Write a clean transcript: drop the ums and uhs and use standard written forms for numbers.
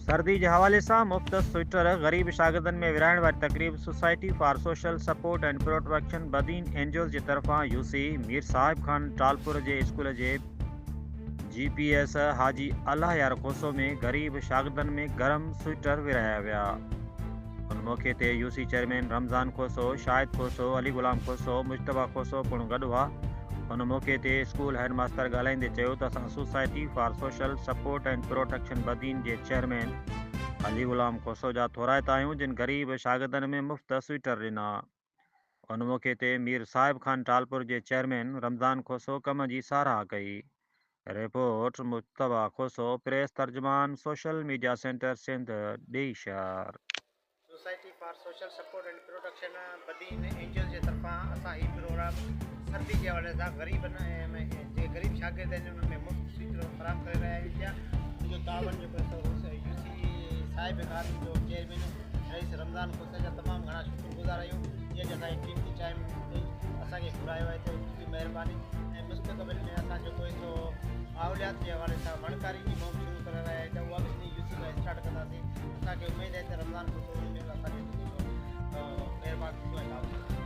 سردي جي حوالي سان مفت سوئيٽر غريب شاگردن ۾ ورهائڻ واري تقريب society for social support and protection Badin N G Os جي طرفان يوسي مير صاحب خان ٽالپور جي اسڪول جي جي پي ايس حاجي الله يار کوسو ۾ غريب شاگردن ۾ گرم سوئيٽر ورهايا ويا. ان موقعي تي يوسي چيئرمين رمضان کوسو، شاهد کوسو، علي غلام کوسو، مجتبيٰ کوسو پڻ گڏ هئا. ان موقعي تي اسڪول هيڊ ماستر ڳالهائيندي چيو ته اسان society for social support and protection Badin جي چيئرمين علي غلام کوسو جا ٿورائتا آهيون جن غريب شاگردن ۾ مفت سوئيٽر ڏنا. ان موقعي تي مير صاحب خان ٽالپر جي چيئرمين رمضان کوسو ڪم جي ساراهه ڪئي. رپورٽ، مجتبيٰ کوسو، پريس ترجمان، سوشل ميڊيا سينٽر سنڌ، ڏيئي شهر. Society for social support and protection Badin N G Os جي طرفان اسان هي پروگرام سردي جي حوالي سان غريبن ۽ جيڪي غريب شاگرد آهن انهن ۾ مفت سوئيٽر فراهم ڪري رهيا آهيون پيا ان جو تعاون جيڪو آهي سو يو سي صاحب خان جو چيئرمين رئيس رمضان کوسا جا تمام گهڻا شڪر گذار آهيون جنهن اسان کي قيمتي ٽائيم ڏئي اسان کي گهرايو آهي ته ان جي به مهرباني ۽ مستقبل ۾ اسان جيڪو آهي سو ماحوليات جي حوالي سان وڻڪاري جي مهم شروع ڪري رهيا آهيون ته اها به ان يو سي کان اسٽارٽ ڪنداسين. اسان کي اميد آهي ته رمضان کوسو ان ۾ به اسان کي جيڪو سو مهربان ٿيندو ۽ تعاون ڪندو.